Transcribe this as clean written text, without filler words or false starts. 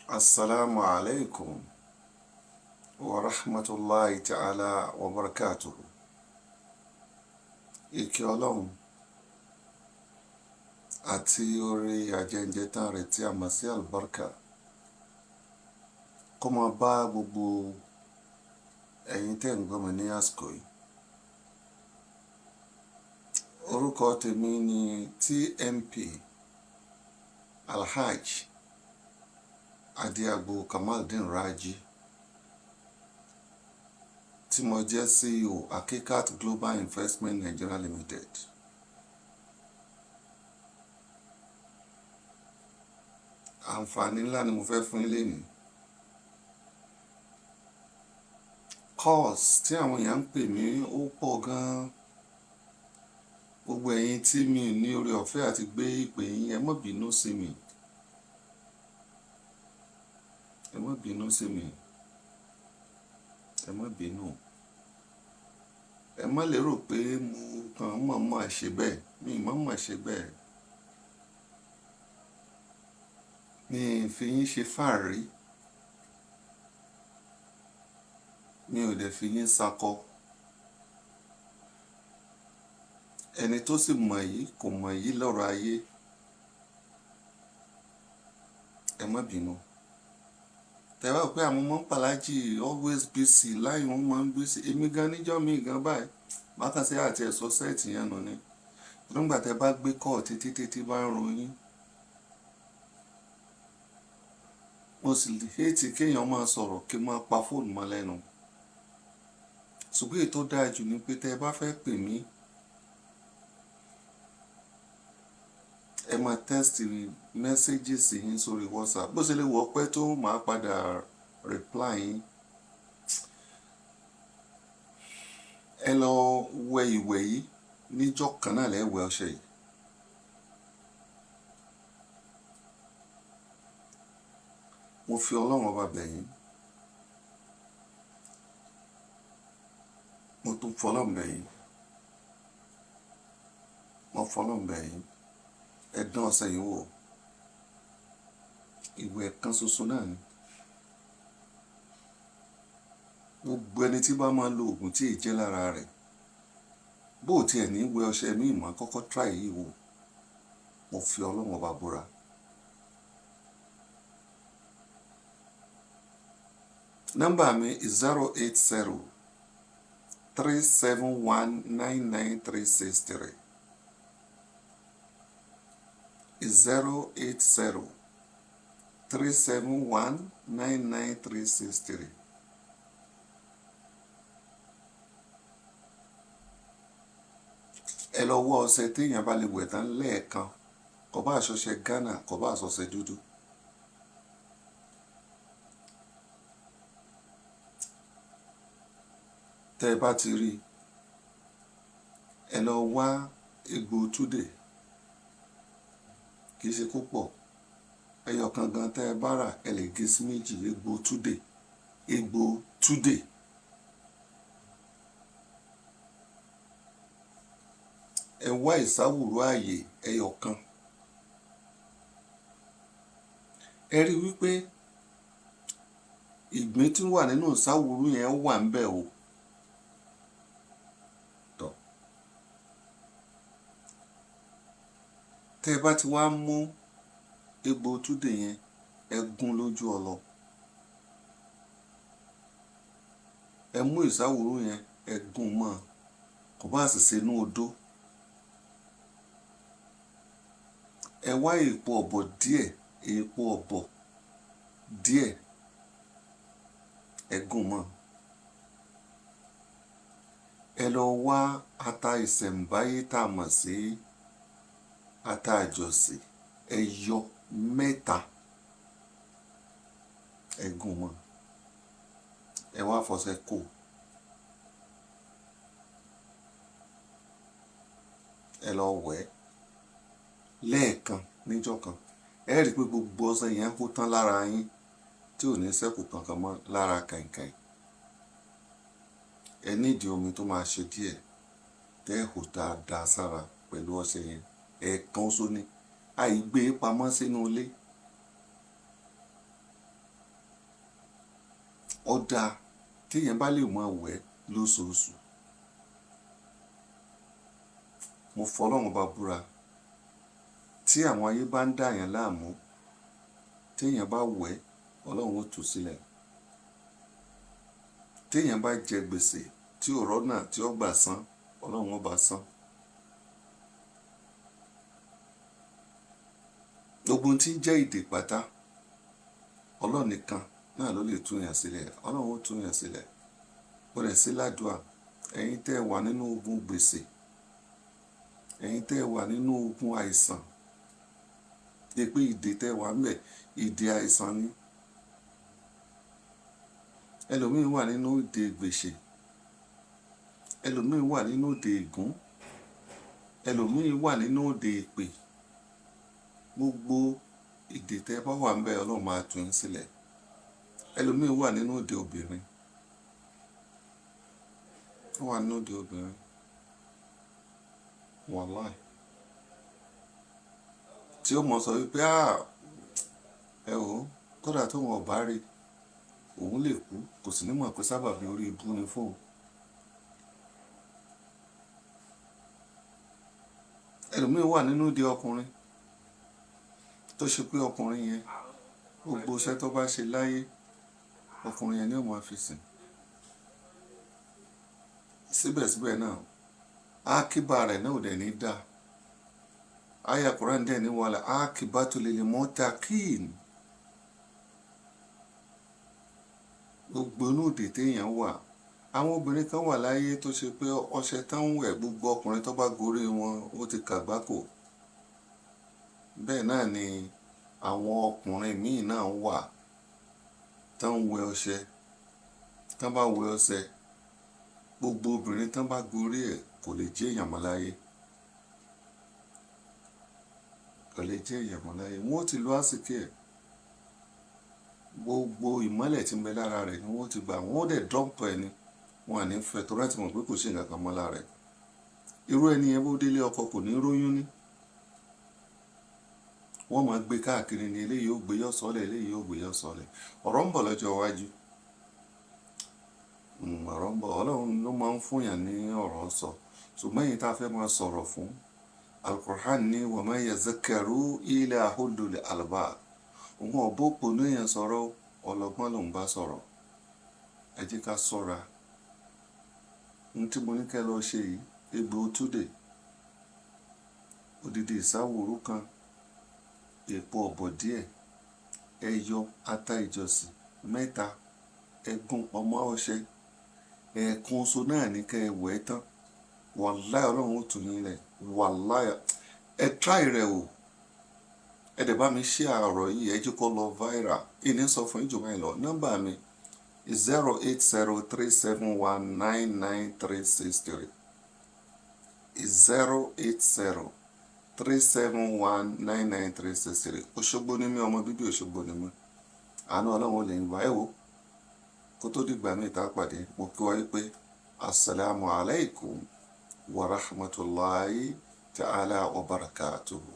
Assalamu alaikum wa rahmatulahi ta'ala wa barakatuhu. Ìkẹ́ Ọlọ́run àti oore ajẹ́njẹ́tán rẹ̀ tí a mọ̀ sí àlùbáríkà kó máa bá gbogbo ẹ̀yin tẹ́ ń gbọ́ mi ní àsìkò yìí. Orúkọ tèmi ni TMP Alhaj Adiagbo Kamaldeen Raji, tí mo jẹ́ CEO Hakikat Global Investment Nigeria Limited. Àǹfààní ńlá ni mo fẹ́ fún yín lénìí. Calls tí àwọn èèyàn ń pè mí ó pọ̀ gan-an. Gbogbo ẹ̀yin tí mi ò ní oore ọ̀fẹ́ àti gbé ìpè yín, ẹ má bínú sí mi. Ẹ má bínú sí mi. Ẹ má bínú. Ẹ má lérò pé mo kàn mọ̀ọ́mọ̀ ṣe bẹ́ẹ̀. Mi ò mọ̀ọ́mọ̀ ṣe bẹ́ẹ̀. Mi ì fi yín ṣe fáàrí. Mi ò dẹ̀ fi yín sakọ. Ẹni tó sì mọ̀ yìí kò mọ̀ yìí lọ́rọ̀ ayé. Ẹ má bínú. Tẹ́ bá rò pé àwọn ọmọ ń pàlájì always busy, láì wọ́n máa ń busy. Èmi gan níjọ́ mi gan báyìí. Màá kàn sí àti ẹ̀sọ́ sẹ́ẹ̀tì yẹn nù ni. Nígbà tẹ́ bá gbé call títí títí bá ń ro yín. Mo sì hate kéèyàn máa sọ̀rọ̀ kí n máa pa fóònù mọ́ lẹ́nu. Ṣùgbọ́n èyí tó dáa jù ni pé tẹ́ bá fẹ́ pè mí, ẹ máa text messages yín sórí WhatsApp. Bó ṣe lè wọ́ pẹ́ tó máa padà reply yín. Ẹ lọ wẹ ìwẹ̀ yìí níjọ́ kan náà lẹ wẹ ọṣẹ yìí. Mo fi Ọlọ́run ọba bẹ̀ yín. Mo tún fọlọ́run bẹ̀ yín. Mo fọlọ́run bẹ̀ yín. Ẹ dán ọṣẹ yìí wò. Ìwẹ̀ kan ṣoṣo náà ni. Gbogbo ẹni tí bá máa lo òògùn tí ì jẹ́ lára rẹ̀, bó ti ẹ̀ ní wẹ ọṣẹ míì mọ́, kọ́kọ́ try yìí wò. Mo fi Ọlọ́run ọba búra. Nọ́mbà mi 080 371 99363. 080 371 99363. Ẹ lọ wá ọṣẹ téèyàn bá lè wẹ̀ tán lẹ́ẹ̀kan. Kò bá ṣọṣẹ Ghana, kò bá ṣọṣẹ dúdú. Tẹ́ ẹ bá ti rí, ẹ lọ wá egbò túdè. Kì í ṣe kó pọ̀. Ẹyọ kan gan tẹ́ ẹ bá rà, ẹ lè gé sí méjì. Egbò túdè. Egbò túdè. Ẹ wá ìsáwùrú ààyè ẹyọ kan. Ẹ rí wípé ìgbín tí wà nínú ìsáwùrú yẹn wà ńbẹ̀ o. Tọ́. Tẹ́ ẹ bá ti wá mú egbò túdè yẹn, ẹ gún lójú ọlọ. Ẹ mú ìsáwùrú yẹn, ẹ gún mọ́. Kò bá sì ṣe inú odó. Ẹ wá èpo ọ̀bọ̀ díẹ̀, èpo ọ̀bọ̀ díẹ̀, ẹ gún mọ́. Ẹ lọ wá ata ìṣẹ̀mbáyé tá a mọ̀ sí ata àjọsìn, ẹyọ mẹ́ta, ẹ gún mọ́. Ẹ wá fọṣẹ kó. Ẹ lọ wẹ̀ lẹ́ẹ̀kan níjọ́ kan. Ẹ rí i pé gbogbo ọṣẹ yẹn hó tán lára yín tí ò ní ṣẹ́kù kankan mọ́ lára kàìnkàìn. Ẹ nídìí omi tó máa ṣe díẹ̀ tẹ́ ẹ hó dáadáa sára pẹ̀lú ọṣẹ yẹn. Ẹ̀ẹ̀kan ṣoṣo ni. Àì gbé pamọ́ sínú ilé. Ó dáa téèyàn bá lè máa wẹ̀ lóṣooṣù. Mo fọlọ́run bá búra, tí àwọn ayé bá ń dà yàn láàmú, téèyàn bá wẹ̀, Ọlọ́run ó tú sílẹ̀. Téèyàn bá jẹ gbèsè tí ò rọ́nà tí ó gbà san, Ọlọ́run ó bá san. Gbogbo ohun tí ń jẹ́ ìdè pátá, Ọlọ́run nìkan náà ló lè tú yàn sílẹ̀. Ọlọ́run ó tú yàn sílẹ̀. Ó rẹ̀ sí ládùá. Ẹ̀yin tẹ́ ẹ wà nínú ogun gbèsè, ẹ̀yin tẹ́ ẹ wà nínú ogun àìsàn, dé pé ìdè tẹ́ ẹ wà ńbẹ̀, ìdè àìsàn ni. Ẹlòmíín wà nínú ìdè gbèsè, ẹlòmíín wà nínú ìdè ègún, ẹlòmíín wà nínú ìdè èpè. Gbogbo ìdè tẹ́ ẹ bá wà ńbẹ̀, Ọlọ́run máa tú yín sílẹ̀. Ẹlòmíín wà nínú ìdè obìnrin, ó wà nínú ìdè obìnrin, wàláì, tí ó mọ̀ sọ wípé ẹ wò ó, kódà tóun ò bá rí, òun lè kú, kò sì ní mọ̀ pé sábàbí orí ibú ni fóun. Ẹlòmíín wà nínú ìdè ọkùnrin tó ṣe pé ọkùnrin yẹn, gbogbo iṣẹ́ tó bá ṣe láyé, ọkùnrin yẹn ni ó máa fi sìn. Síbẹ̀síbẹ̀ náà, ákíbà rẹ̀ náà ò dẹ̀ ní dáa. Àyá Quran dẹ̀ ní wal ákíbatu lil muttaqin. Gbogbo inú ìdè téèyàn wà. Àwọn obìnrin kan wà láyé tó ṣe pé ọṣẹ tán ń wẹ̀, gbogbo ọkùnrin tó bá gorí wọn ó ti kàgbákò. Bẹ́ẹ̀ náà ni àwọn ọkùnrin míì náà wà tán ń wẹ ọṣẹ. Tán bá wẹ ọṣẹ, gbogbo obìnrin tán bá gorí ẹ̀ kò lè jẹ́ èèyàn mọ́ láyé. Kò lè jẹ́ èèyàn mọ́ láyé. Wọ́n ó ti lo àsìkí ẹ̀. Gbogbo ìmọ́lẹ̀ tí ń bẹ lára rẹ̀ ni wọ́n ó ti gbà. Wọ́n ó dẹ̀ dump ẹ ni. Wọn à ní fẹ́ torí wọ́n ti mọ̀ pé kò sí nǹkan kan mọ́ lára rẹ̀. Irú ẹni yẹn bó délé ọkọ kò ní róyún ní. Wọ́n máa gbé káàkiri ni, eléyìí ó gbé yọ́ sọ́lẹ̀, eléyìí ó gbé yọ́ sọ́lẹ̀. Ọ̀rọ̀ ń bọ̀ lọ́jọ́ iwájú. Ọ̀rọ̀ ń bọ̀. Ọlọ́run ló máa ń fún èèyàn ní ọ̀rọ̀ sọ. Ṣùgbọ́n èyí tá a fẹ́ máa sọ̀rọ̀ fún, Al-Qur'an ní wa ma yazakkaru illa ulul albab. Òun ò bá òpònú èèyàn sọ̀rọ̀, ọlọ́gbọ́n lòun bá sọ̀rọ̀. Ẹ jẹ́ ká ṣọ́ra. Ohun tí mo ní kẹ́ lọ ṣe yìí, egbò túdè, odidi ìsáwúrú kan, èpo ọ̀bọ̀ díẹ̀, ẹyọ ata ìjọsìn mẹ́ta, ẹ̀gún ọmọ ọṣẹ, ẹ̀ẹ̀kan oṣù náà ní kẹ́ ẹ wẹ̀ tán. Wàláì Ọlọ́run ó tú yín lẹ̀. Wàláì, ẹ try rẹ̀ o. Ẹ dẹ̀ bá mi share ọ̀rọ̀ yìí, ẹ jẹ́ kó lọ viral. Ìní sọ fún yín jù báyìí lọ. Nọ́mbà mi 08037199363. 08037199363. Òṣogbo ni mí, ọmọ bíbí Òṣogbo ni mí. Àánú Ọlọ́run ò lè ń bá ẹ wò. Kó tó dìgbà míì tá a pàdé, mo kí wa wípé assalamu alaikum wa rahmatullahi ta'ala wa barakatuhu.